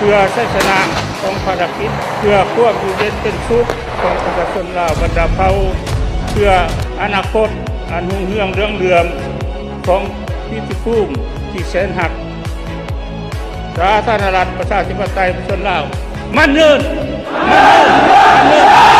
ເພື່ອໄຊຊະນະຂອງພາລະກິດ, ເພື່ອຄວາມຢູ່ເຢັນເປັນສຸກຂອງປະຊາຊົນລາວບັນດາເຜົ່າ, ເພື່ອອະນາຄົດອັນຮຸ່ງເຮືອງເຫຼືອງເຫຼືອມຂອງປີຕິພູມທີ່ແສນຮັກ ສາທາລະນະລັດ ປະຊາທິປະໄຕ ປະຊາຊົນລາວ ໝັ້ນຍືນ! ໝັ້ນຍືນ! ໝັ້ນຍືນ!